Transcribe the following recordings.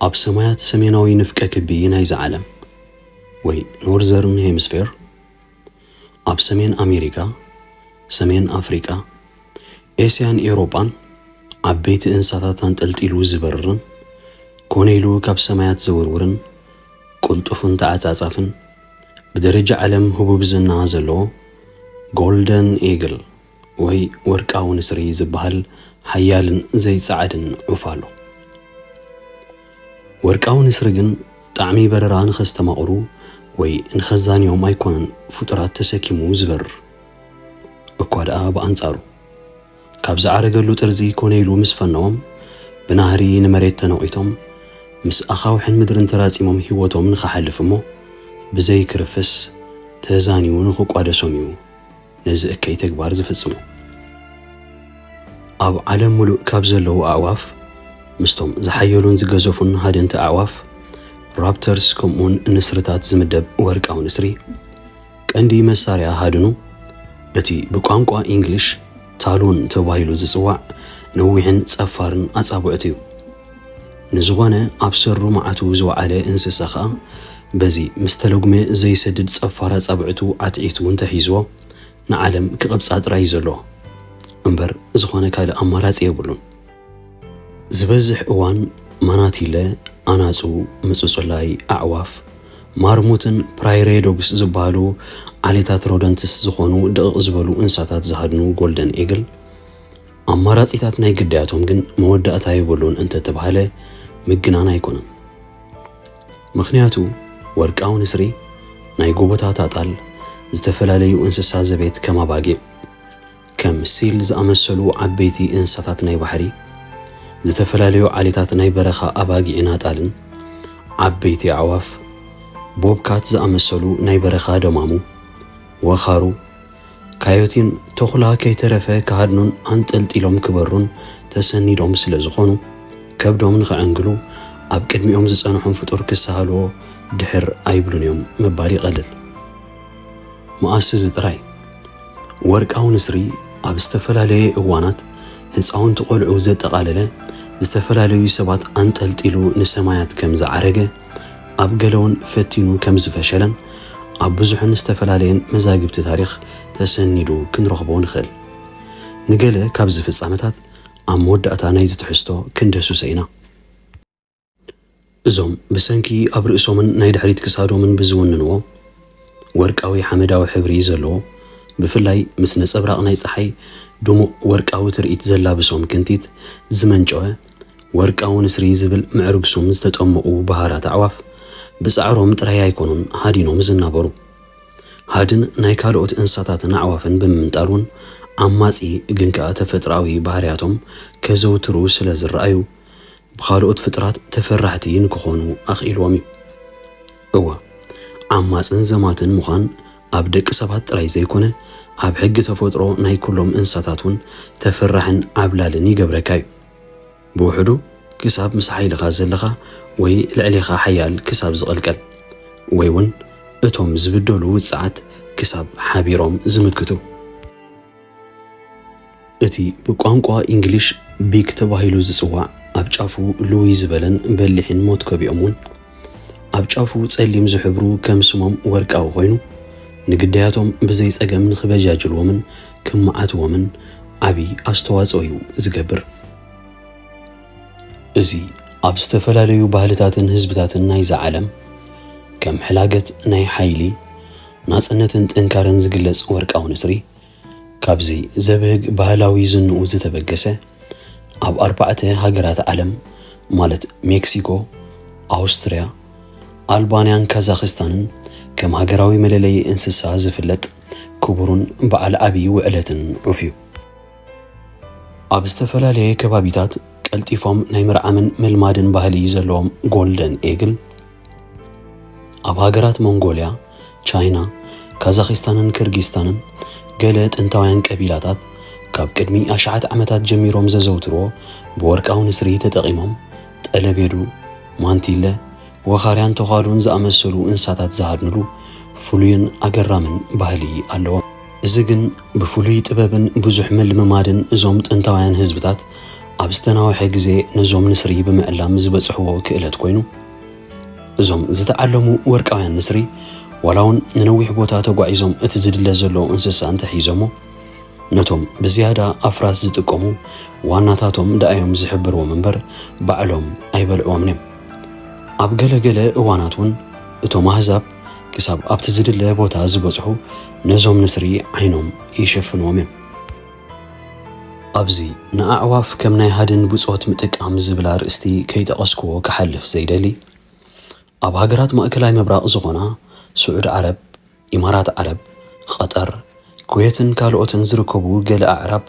ኣብ ሰማያት ሰሜናዊ ንፍቀ ክቢ ናይዚ ዓለም፣ ወይ ኖርዘርን ሄምስፌር፣ ኣብ ሰሜን ኣሜሪካ፣ ሰሜን ኣፍሪቃ፣ ኤስያን ኤውሮጳን ዓበይቲ እንስሳታት ኣንጠልጢሉ ዝበርርን ኮነ ኢሉ ካብ ሰማያት ዘውርውርን ቅልጡፍን ተዓጻጻፍን ብደረጃ ዓለም ህቡብ ዝና ዘለዎ ጎልደን ኤግል ወይ ወርቃዊ ንስሪ ዝበሃል ሓያልን ዘይጸዓድን ዑፍ ኣሎ። ወርቃዊ ንስሪ ግን ጣዕሚ በረራ ንኸስተማቕሩ ወይ ንኸዛንዮም ኣይኮነን ፍጡራት ተሰኪሙ ዝበርር። እኳ ደኣ ብኣንጻሩ፣ ካብ ዝዓረገሉ ጥርዚ ኮነ ኢሉ ምስ ፈነዎም፣ ብናህሪ ንመሬት ተነቒቶም፣ ምስ ኣኻውሕን ምድርን ተራጺሞም ህይወቶም ንኸሓልፍ እሞ፣ ብዘይ ክርፍስ ተዛንዩ ንኽቋደሶም እዩ ነዚ እከይ ተግባር ዝፍጽሞ። ኣብ ዓለም ምሉእ ካብ ዘለዉ ኣዕዋፍ፣ ምስቶም ዝሓየሉን ዝገዘፉን ሃደንቲ ኣዕዋፍ፣ ራፕተርስ ከምኡውን ንስርታት ዝምደብ ወርቃዊ ንስሪ፣ ቀንዲ መሳርያ ሃድኑ፣ እቲ ብቋንቋ ኢንግሊሽ ታሉን ተባሂሉ ዝጽዋዕ ነዊሕን ጸፋርን ኣጻብዕቱ እዩ። ንዝኾነ ኣብ ሰሩ መዓቱ ዝወዓለ እንስሳ ኸኣ፣ በዚ ምስ ተለጉመ ዘይሰድድ ጸፋር ኣጻብዕቱ ዓትዒቱ እንተሒዝዎ፣ ንዓለም ክቕብጻ ጥራይ እዩ ዘለዎ። እምበር ዝኾነ ካልእ ኣማራጺ የብሉን። ዝበዝሕ እዋን ማናቲለ፣ ኣናጹ፣ ምጽጹላይ ኣዕዋፍ፣ ማርሙትን ፕራይሬ ዶግስ ዝበሃሉ ዓሌታት ሮደንትስ ዝኾኑ ድቕቕ ዝበሉ እንስሳታት ዝሃድኑ ጎልደን ኤግል፣ ኣማራጺታት ናይ ግዳያቶም ግን መወዳእታ የብሉን እንተተባህለ ምግናን ኣይኮነን። ምኽንያቱ፣ ወርቃዊ ንስሪ ናይ ጎቦታት ኣጣል፣ ዝተፈላለዩ እንስሳ ዘቤት ከም ኣባጊዕ፣ ከም ሲል ዝኣመሰሉ ዓበይቲ እንስሳታት ናይ ባሕሪ፣ ዝተፈላለዩ ዓሌታት ናይ በረኻ ኣባጊዕን ኣጣልን፣ ዓበይቲ ኣዕዋፍ፣ ቦብካት ዝኣመሰሉ ናይ በረኻ ደማሙ፣ ወኻሩ፣ ካዮቲን ተኹላ ከይተረፈ ክሃድኑን ኣንጠልጢሎም ክበሩን ተሰኒዶም ስለ ዝኾኑ፣ ከብዶም ንኽዕንግሉ ኣብ ቅድሚኦም ዝጸንሖም ፍጡር ክሰሃልዎ ድሕር ኣይብሉን እዮም ምባል ይቐልል። መኣስ እዚ ጥራይ፣ ወርቃዊ ንስሪ ኣብ ዝተፈላለየ እዋናት ህጻውንቲ ቆልዑ ዘጠቓለለ፣ ዝተፈላለዩ ሰባት ኣንጠልጢሉ ንሰማያት ከም ዝዓረገ፣ ኣብ ገለ እውን ፈቲኑ ከም ዝፈሸለን ኣብ ብዙሕን ዝተፈላለየን መዛግብቲ ታሪኽ ተሰኒዱ ክንረኽቦ ንኽእል። ንገለ ካብዚ ፍጻመታት ኣብ መወዳእታ ናይዚ ትሕዝቶ ክንደሱሰ ኢና። እዞም ብሰንኪ ኣብ ርእሶምን ናይ ድሕሪት ክሳዶምን ብዝውንንዎ ወርቃዊ ሓመዳዊ ሕብሪ ዘለዎ፣ ብፍላይ ምስ ነጸብራቕ ናይ ጸሓይ ድሙቕ ወርቃዊ ትርኢት ዘላብሶም ክንቲት ዝመንጨወ፣ ወርቃዊ ንስሪ ዝብል ምዕሩግ ስም ዝተጠምቑ በሃራት ኣዕዋፍ፣ ብጻዕሮም ጥራይ ኣይኮኑን ሃዲኖም ዝናበሩ። ሃድን ናይ ካልኦት እንስሳታትን ኣዕዋፍን ብምምንጣል እውን ዓማጺ ግን ከኣ ተፈጥሮኣዊ ባህርያቶም ከዘውትሩ ስለ ዝረኣዩ፣ ብኻልኦት ፍጥራት ተፈራሕቲ ንክኾኑ ኣኽኢልዎም እዩ። እወ፣ ዓማጽን ዘማትን ምዃን ኣብ ደቂ ሰባት ጥራይ ዘይኮነ፣ ኣብ ሕጊ ተፈጥሮ ናይ ኩሎም እንስሳታት እውን ተፈራሕን ዓብላልን ይገብረካ እዩ። ብውሕዱ፣ ክሳብ ምስ ሓይልኻ ዘለኻ ወይ ልዕሌኻ ሓያል ክሳብ ዝቕልቀል፣ ወይ እውን እቶም ዝብደሉ ውጽዓት ክሳብ ሓቢሮም ዝምክቱ። እቲ ብቋንቋ ኢንግሊሽ ቢክ ተባሂሉ ዝጽዋዕ፣ ኣብ ጫፉ ልውይ ዝበለን በሊሕን ሞትኮቢኦም እውን፣ ኣብ ጫፉ ጸሊም ዝሕብሩ ከም ስሞም ወርቃዊ ኮይኑ፣ ንግዳያቶም ብዘይ ጸገም ንኽበጃጅልዎምን ክመዓትዎምን ዓቢ ኣስተዋጽኦ እዩ ዝገብር። እዚ ኣብ ዝተፈላለዩ ባህልታትን ህዝብታትን ናይዛ ዓለም ከም ሕላገት ናይ ሓይሊ፣ ናጽነትን ጥንካረን ዝግለጽ ወርቃዊ ንስሪ፣ ካብዚ ዘብህግ ባህላዊ ዝንኡ ዝተበገሰ፣ ኣብ ኣርባዕተ ሃገራት ዓለም፣ ማለት ሜክሲኮ፣ ኣውስትርያ፣ ኣልባንያን ካዛኽስታንን ከም ሃገራዊ መለለዪ እንስሳ ዝፍለጥ ክቡርን በዓል ዓቢ ውዕለትን ዑፍ እዩ። ኣብ ዝተፈላለየ ከባቢታት ቀልጢፎም ናይ ምርዓምን ምልማድን ባህሊ ዘለዎም ጎልደን ኤግል፣ ኣብ ሃገራት ሞንጎልያ፣ ቻይና፣ ካዛኺስታንን ክርጊስታንን ገለ ጥንታውያን ቀቢላታት ካብ ቅድሚ ኣሽሓት ዓመታት ጀሚሮም ዘዘውትርዎ፣ ብወርቃዊ ንስሪ ተጠቒሞም፣ ጠለቤዱ፣ ማንቲለ፣ ወኻርያን ተዃሉን ዝኣመሰሉ እንስሳታት ዝሃድንሉ ፍሉይን ኣገራምን ባህሊ ኣለዎም። እዚ ግን ብፍሉይ ጥበብን ብዙሕ ምልምማድን እዞም ጥንታውያን ህዝብታት ኣብ ዝተናውሐ ግዜ ነዞም ንስሪ ብምዕላም ዝበጽሕዎ ክእለት ኮይኑ፣ እዞም ዝተዓለሙ ወርቃውያን ንስሪ ዋላ እውን ንነዊሕ ቦታ ተጓዒዞም እቲ ዝድለ ዘሎ እንስሳ እንተሒዞሞ፣ ነቶም ብዝያዳ ኣፍራስ ዝጥቀሙ ዋናታቶም ደኣዮም ዝሕብርዎም እምበር ባዕሎም ኣይበልዕዎምን እዮም። ኣብ ገለገለ እዋናት እውን እቶም ኣህዛብ ክሳብ ኣብቲ ዝድለ ቦታ ዝበጽሑ ነዞም ንስሪ ዓይኖም ይሸፍንዎም እዮም። ኣብዚ ንኣዕዋፍ ከም ናይ ሃድን ብጾት ምጥቃም ዝብል ኣርእስቲ ከይጠቐስክዎ ክሓልፍ ዘይደሊ፣ ኣብ ሃገራት ማእከላይ ምብራቕ ዝኾና ስዑድ ዓረብ፣ ኢማራት ዓረብ፣ ቐጠር፣ ኩዌትን ካልኦትን ዝርከቡ ገለ ኣዕራብ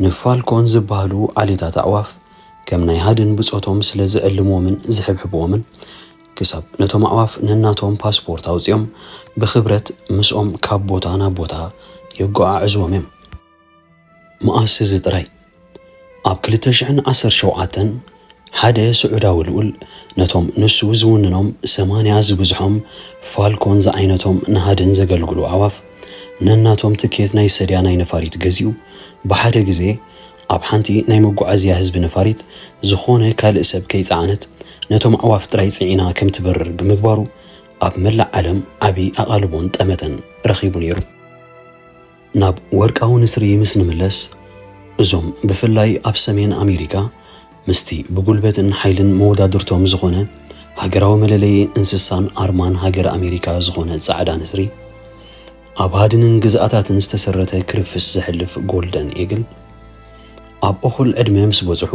ንፋልኮን ዝበሃሉ ዓሌታት ኣዕዋፍ ከም ናይ ሃድን ብጾቶም ስለ ዝዕልምዎምን ዝሕብሕብዎምን፣ ክሳብ ነቶም ኣዕዋፍ ነናቶም ፓስፖርት ኣውጺኦም ብኽብረት ምስኦም ካብ ቦታ ናብ ቦታ የጓዓዕዝዎም እዮም። መኣስ እዚ ጥራይ፣ ኣብ ክልተ ሽሕን ዓሰርተ ሸውዓተን ሓደ ስዑዳዊ ልኡል ነቶም ንሱ ዝውንኖም ሰማንያ ዝብዝሖም ፋልኮን ዝዓይነቶም ንሃድን ዘገልግሉ ኣዕዋፍ ነናቶም ትኬት ናይ ሰድያ ናይ ነፋሪት ገዚኡ፣ ብሓደ ግዜ ኣብ ሓንቲ ናይ መጓዓዝያ ህዝቢ ነፋሪት ዝኾነ ካልእ ሰብ ከይጸዓነት ነቶም ኣዕዋፍ ጥራይ ጽዒና ከም ትበርር ብምግባሩ፣ ኣብ መላእ ዓለም ዓቢ ኣቓልቦን ጠመተን ረኺቡ ነይሩ። ናብ ወርቃዊ ንስሪ ምስ ንምለስ፣ እዞም ብፍላይ ኣብ ሰሜን ኣሜሪካ ምስቲ ብጉልበትን ሓይልን መወዳድርቶም ዝኾነ ሃገራዊ መለለዪ እንስሳን ኣርማን ሃገረ ኣሜሪካ ዝኾነ ጻዕዳ ንስሪ፣ ኣብ ሃድንን ግዝኣታትን ዝተሰረተ ክርፍስ ዘሕልፍ ጎልደን ኤግል፣ ኣብ እኹል ዕድመ ምስ በጽሑ፣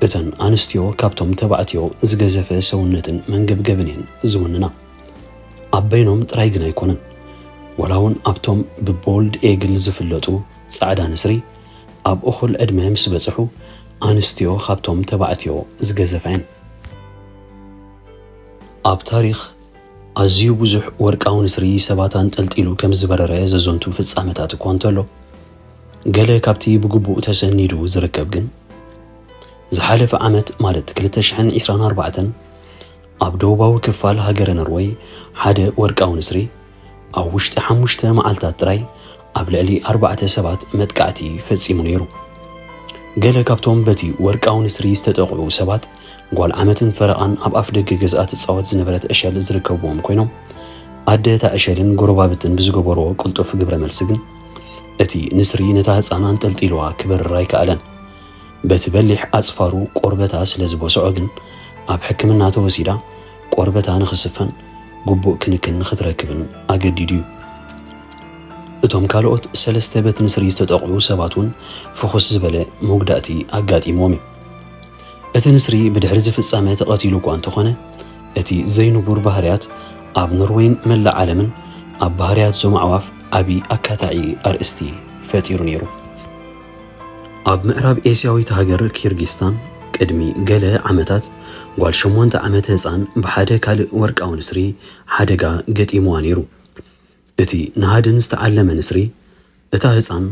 እተን ኣንስትዮ ካብቶም ተባዕትዮ ዝገዘፈ ሰውነትን መንገብገብን እየን ዝውንና። ኣብ በይኖም ጥራይ ግን ኣይኮነን። ዋላ እውን ኣብቶም ብቦልድ ኤግል ዝፍለጡ ጻዕዳ ንስሪ፣ ኣብ እኹል ዕድመ ምስ በጽሑ፣ ኣንስትዮ ካብቶም ተባዕትዮ ዝገዘፋ እየን። ኣብ ታሪኽ ኣዝዩ ብዙሕ ወርቃዊ ንስሪ ሰባት ኣንጠልጢሉ ከም ዝበረረ ዘዘንቱ ፍጻመታት እኳ እንተሎ፣ ገለ ካብቲ ብግቡእ ተሰኒዱ ዝርከብ ግን፣ ዝሓለፈ ዓመት ማለት ክልተ ሽሕን ዕስራን ኣርባዕተን ኣብ ደቡባዊ ክፋል ሃገረ ኖርወይ ሓደ ወርቃዊ ንስሪ ኣብ ውሽጢ ሓሙሽተ መዓልታት ጥራይ ኣብ ልዕሊ ኣርባዕተ ሰባት መጥቃዕቲ ፈጺሙ ነይሩ። ገለ ካብቶም በቲ ወርቃዊ ንስሪ ዝተጠቕዑ ሰባት ጓል ዓመትን ፈረቓን ኣብ ኣፍ ደገ ገዝኣ ትጻወት ዝነበረት ዕሸል ዝርከብዎም ኮይኖም፣ ኣደ እታ ዕሸልን ጎረባብትን ብዝገበርዎ ቅልጡፍ ግብረ መልሲ ግን፣ እቲ ንስሪ ነታ ህጻን ኣንጠልጢልዋ ክበርር ኣይከኣለን። በቲ በሊሕ ኣጽፋሩ ቆርበታ ስለ ዝበስዖ ግን፣ ኣብ ሕክምና ተወሲዳ ቆርበታ ንኽስፈን ግቡእ ክንክን ንኽትረክብን ኣገዲዱ እዩ። እቶም ካልኦት ሰለስተ በቲ ንስሪ ዝተጠቕዑ ሰባት እውን ፍኹስ ዝበለ መጉዳእቲ ኣጋጢምዎም እዩ። እቲ ንስሪ ብድሕሪ እዚ ፍጻመ ተቐቲሉ እኳ እንተኾነ፣ እቲ ዘይንቡር ባህርያት ኣብ ኖርወይን መላእ ዓለምን ኣብ ባህርያት እዞም ኣዕዋፍ ዓቢ ኣካታዒ ኣርእስቲ ፈጢሩ ነይሩ። ኣብ ምዕራብ ኤስያዊት ሃገር ኪርጊስታን፣ ቅድሚ ገለ ዓመታት፣ ጓል ሸሞንተ ዓመት ህጻን ብሓደ ካልእ ወርቃዊ ንስሪ ሓደጋ ገጢምዋ ነይሩ። እቲ ንሃድን ዝተዓለመ ንስሪ፣ እታ ህጻን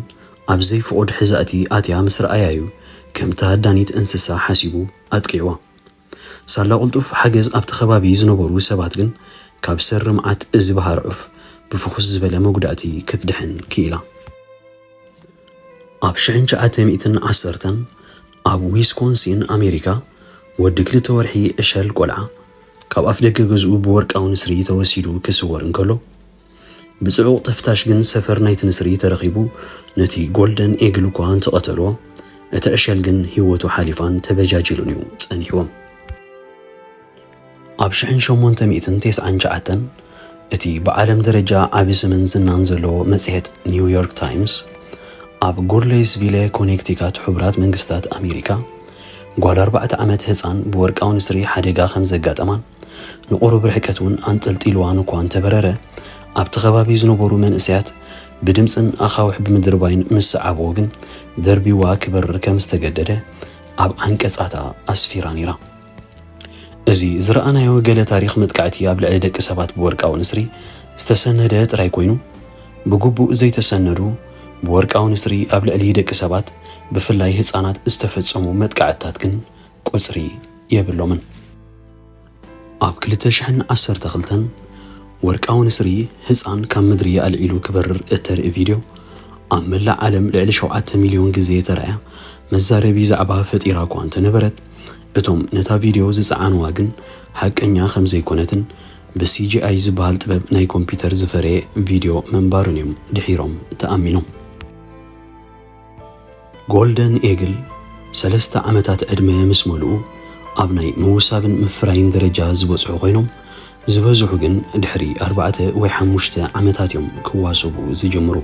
ኣብ ዘይፍቑድ ሕዛእቲ ኣትያ ምስ ረኣያ እዩ፣ ከምታ ሃዳኒት እንስሳ ሓሲቡ ኣጥቂዕዋ። ሳላ ቅልጡፍ ሓገዝ ኣብቲ ከባቢ ዝነበሩ ሰባት ግን፣ ካብ ሰሪ መዓት እዚ ባሃር ዑፍ ብፍኹስ ዝበለ መጉዳእቲ ክትድሕን ክኢላ። ኣብ ሽሕን ትሽዓተ ሚእትን ዓሰርተን ኣብ ዊስኮንሲን ኣሜሪካ፣ ወዲ ክልተ ወርሒ ዕሸል ቆልዓ፣ ካብ ኣፍ ደገ ገዝኡ ብወርቃዊ ንስሪ ተወሲዱ ክስወር እንከሎ፣ ብጽዑቕ ተፍታሽ ግን ሰፈር ናይቲ ንስሪ ተረኺቡ፣ ነቲ ጎልደን ኤግል እኳ እንተቐተልዎ፣ እቲ ዕሸል ግን ህይወቱ ሓሊፋን ተበጃጂሉን እዩ ጸኒሕዎም። ኣብ ሽሕን ሸሞንተ ሚእትን ተስዓን ትሽዓተን፣ እቲ ብዓለም ደረጃ ዓቢ ስምን ዝናን ዘለዎ መጽሔት ኒው ዮርክ ታይምስ፣ ኣብ ጎርሌስቪለ ኮኔክቲካት ሕቡራት መንግስታት ኣሜሪካ፣ ጓል ኣርባዕተ ዓመት ህጻን ብወርቃዊ ንስሪ ሓደጋ ከም ዘጋጠማን፣ ንቑሩብ ርሕቀት እውን ኣንጠልጢልዋን እኳ እንተበረረ፣ ኣብቲ ከባቢ ዝነበሩ መንእሰያት ብድምጽን ኣኻውሕ ብምድርባይን ምስ ሰዓብዎ ግን፣ ደርቢዋ ክበርር ከም ዝተገደደ ኣብ ዓንቀጻታ ኣስፊራ ነይራ። እዚ ዝረኣናዮ ገለ ታሪኽ መጥቃዕቲ ኣብ ልዕሊ ደቂ ሰባት ብወርቃዊ ንስሪ ዝተሰነደ ጥራይ ኮይኑ፣ ብግቡእ ዘይተሰነዱ ብወርቃዊ ንስሪ ኣብ ልዕሊ ደቂ ሰባት፣ ብፍላይ ህጻናት፣ ዝተፈጸሙ መጥቃዕትታት ግን ቁጽሪ የብሎምን። ኣብ ክልተ ሽሕን ዓሰርተ ክልተን ወርቃዊ ንስሪ ህጻን ካብ ምድሪ ኣልዒሉ ክበርር እተርኢ ቪድዮ ኣብ መላእ ዓለም ልዕሊ ሸውዓተ ሚልዮን ግዜ ተራእያ፣ መዛረቢ ዛዕባ ፈጢራ እኳ እንተነበረት፣ እቶም ነታ ቪድዮ ዝጸዓንዋ ግን ሓቀኛ ከም ዘይኮነትን ብሲጂኣይ ዝበሃል ጥበብ ናይ ኮምፒውተር ዝፈረየ ቪድዮ ምንባሩን እዮም ድሒሮም ተኣሚኖም። ጎልደን ኤግል ሰለስተ ዓመታት ዕድመ ምስ መልኡ ኣብ ናይ ምውሳብን ምፍራይን ደረጃ ዝበጽሑ ኮይኖም፣ ዝበዝሑ ግን ድሕሪ ኣርባዕተ ወይ ሓሙሽተ ዓመታት እዮም ክዋሰቡ ዝጀምሩ።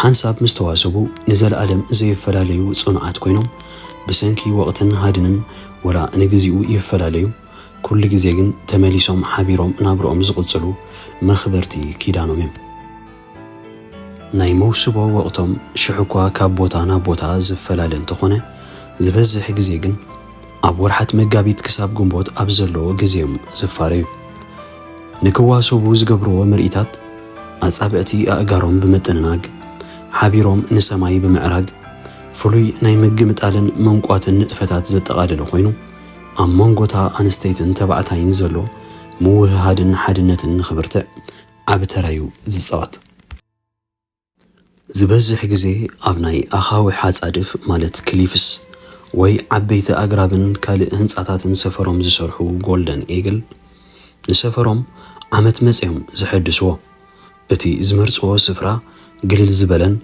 ሓንሳብ ምስ ተዋሰቡ ንዘለኣለም ዘይፈላለዩ ጽኑዓት ኮይኖም፣ ብሰንኪ ወቕትን ሃድንን ወላ ንግዚኡ ይፈላለዩ፣ ኩሉ ግዜ ግን ተመሊሶም ሓቢሮም ናብርኦም ዝቕጽሉ መኽበርቲ ኪዳኖም እዮም። ናይ መውስቦ ወቕቶም ሽሕ እኳ ካብ ቦታ ናብ ቦታ ዝፈላለ እንተኾነ፣ ዝበዝሕ ግዜ ግን ኣብ ወርሓት መጋቢት ክሳብ ግንቦት ኣብ ዘለዎ ግዜ እዮም ዝፋረዩ። ንክዋሰቡ ዝገብርዎ ምርኢታት፣ ኣጻብዕቲ ኣእጋሮም ብምጥንናግ፣ ሓቢሮም ንሰማይ ብምዕራግ፣ ፍሉይ ናይ ምግምጣልን መንቋትን ንጥፈታት ዘጠቓለለ ኮይኑ፣ ኣብ መንጎታ ኣንስተይትን ተባዕታይን ዘሎ ምውህሃድን ሓድነትን ንኽብርትዕ ዓቢ ተራዩ ዝጻወት። ዝበዝሕ ግዜ ኣብ ናይ ኣኻውሕ ኣጻድፍ፣ ማለት ክሊፍስ፣ ወይ ዓበይቲ ኣግራብን ካልእ ህንጻታትን ሰፈሮም ዝሰርሑ ጎልደን ኤግል፣ ንሰፈሮም ዓመት መጽዮም ዝሐድስዎ። እቲ ዝመርጽዎ ስፍራ ግልል ዝበለን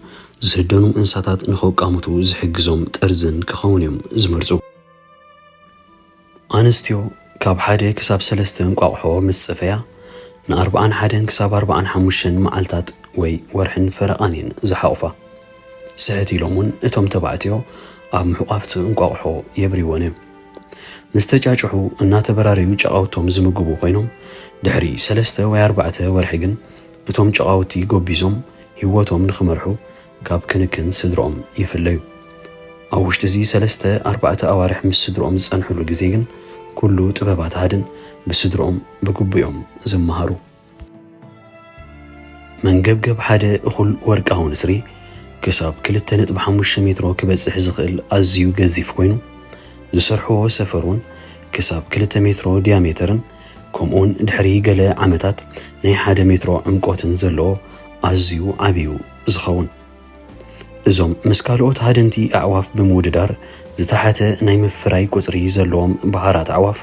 ዝህደኑ እንስሳታት ንኸቃምቱ ዝሕግዞም ጠርዝን ክኸውን እዮም ዝመርጹ። ኣንስትዮ ካብ ሓደ ክሳብ ሰለስተ እንቋቑሖ ምስ ጸፈያ፣ ንኣርብዓን ሓደን ክሳብ ኣርብዓን ሓሙሽተን መዓልታት ወይ ወርሕን ፈረቓን እየን ዝሓቑፋ። ስሕት ኢሎም እውን እቶም ተባዕትዮ ኣብ ምሕቋፍቲ እንቋቑሖ የብርይወን እዮም። ምስ ተጫጭሑ እናተበራረዩ ጨቓውቶም ዝምግቡ ኮይኖም፣ ድሕሪ ሰለስተ ወይ ኣርባዕተ ወርሒ ግን እቶም ጨቓውቲ ጎቢዞም ህይወቶም ንኽመርሑ ካብ ክንክን ስድርኦም ይፍለዩ። ኣብ ውሽጢ እዚ ሰለስተ ኣርባዕተ ኣዋርሕ ምስ ስድርኦም ዝጸንሕሉ ግዜ ግን ኩሉ ጥበባት ሃድን ብስድርኦም ብግቡእ እዮም ዝመሃሩ። መንገብገብ ሓደ እኹል ወርቃዊ ንስሪ ክሳብ ክልተ ነጥቢ ሓሙሽተ ሜትሮ ክበጽሕ ዝኽእል ኣዝዩ ገዚፍ ኮይኑ፣ ዝሰርሕዎ ሰፈር እውን ክሳብ ክልተ ሜትሮ ዲያሜተርን ከምኡውን ድሕሪ ገለ ዓመታት ናይ ሓደ ሜትሮ ዕምቆትን ዘለዎ ኣዝዩ ዓብዩ ዝኸውን። እዞም ምስ ካልኦት ሃደንቲ ኣዕዋፍ ብምውድዳር ዝተሓተ ናይ ምፍራይ ቁጽሪ ዘለዎም በሃራት ኣዕዋፍ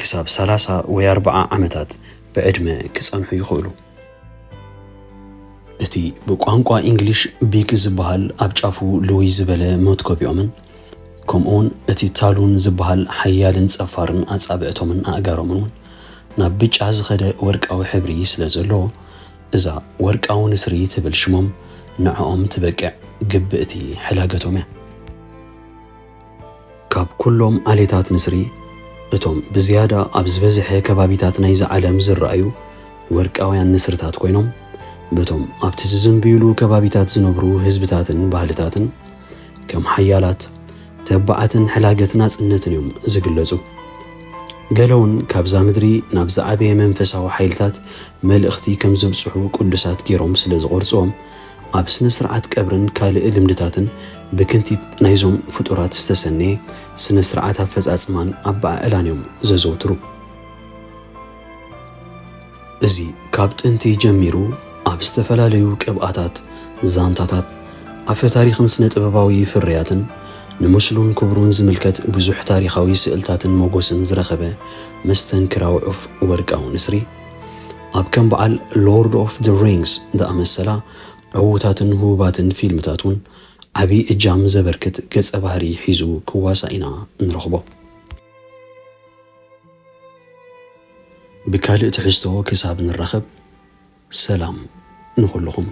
ክሳብ ሰላሳ ወይ ኣርብዓ ዓመታት ብዕድመ ክጸንሑ ይኽእሉ። እቲ ብቋንቋ ኢንግሊሽ ቢክ ዝበሃል ኣብ ጫፉ ልውይ ዝበለ መትኮቢኦምን ከምኡውን እቲ ታሉን ዝበሃል ሓያልን ጸፋርን ኣጻብዕቶምን ኣእጋሮምን እውን ናብ ብጫ ዝኸደ ወርቃዊ ሕብሪ ስለ ዘለዎ፣ እዛ ወርቃዊ ንስሪ ትብል ሽሞም ንዕኦም ትበቅዕ ግብእቲ ሕላገቶም እያ። ካብ ኩሎም ዓሌታት ንስሪ፣ እቶም ብዝያዳ ኣብ ዝበዝሐ ከባቢታት ናይዛ ዓለም ዝረኣዩ ወርቃውያን ንስርታት ኮይኖም፣ በቶም ኣብቲ ዝዝንብዩሉ ከባቢታት ዝነብሩ ህዝብታትን ባህልታትን ከም ሓያላት፣ ተባዓትን ሕላገት ናጽነትን እዮም ዝግለጹ። ገለውን ካብዛ ምድሪ ናብ ዝዓበየ መንፈሳዊ ሓይልታት መልእኽቲ ከም ዘብጽሑ ቅዱሳት ገይሮም ስለ ዝቖርጽዎም፣ ኣብ ስነ ስርዓት ቀብርን ካልእ ልምድታትን ብክንቲት ናይዞም ፍጡራት ዝተሰነየ ስነ ስርዓት ኣፈጻጽማን ኣበዓዕላን እዮም ዘዘውትሩ። እዚ ካብ ጥንቲ ጀሚሩ ኣብ ዝተፈላለዩ ቅብኣታት፣ ዛንታታት፣ ኣፈ ታሪኽን ስነ ጥበባዊ ፍርያትን ንምስሉን ክብሩን ዝምልከት ብዙሕ ታሪኻዊ ስእልታትን ሞጎስን ዝረኸበ መስተንክራዊ ዑፍ ወርቃዊ ንስሪ፣ ኣብ ከም በዓል ሎርድ ኦፍ ዘ ሪንግስ ዝኣመሰላ ዕዉታትን ህቡባትን ፊልምታት እውን ዓቢ እጃም ዘበርክት ገጸ ባህሪ ሒዙ ክዋሳእ ኢና ንረኽቦ። ብካልእ ትሕዝቶ ክሳብ ንራኸብ፣ ሰላም ንኹልኹም።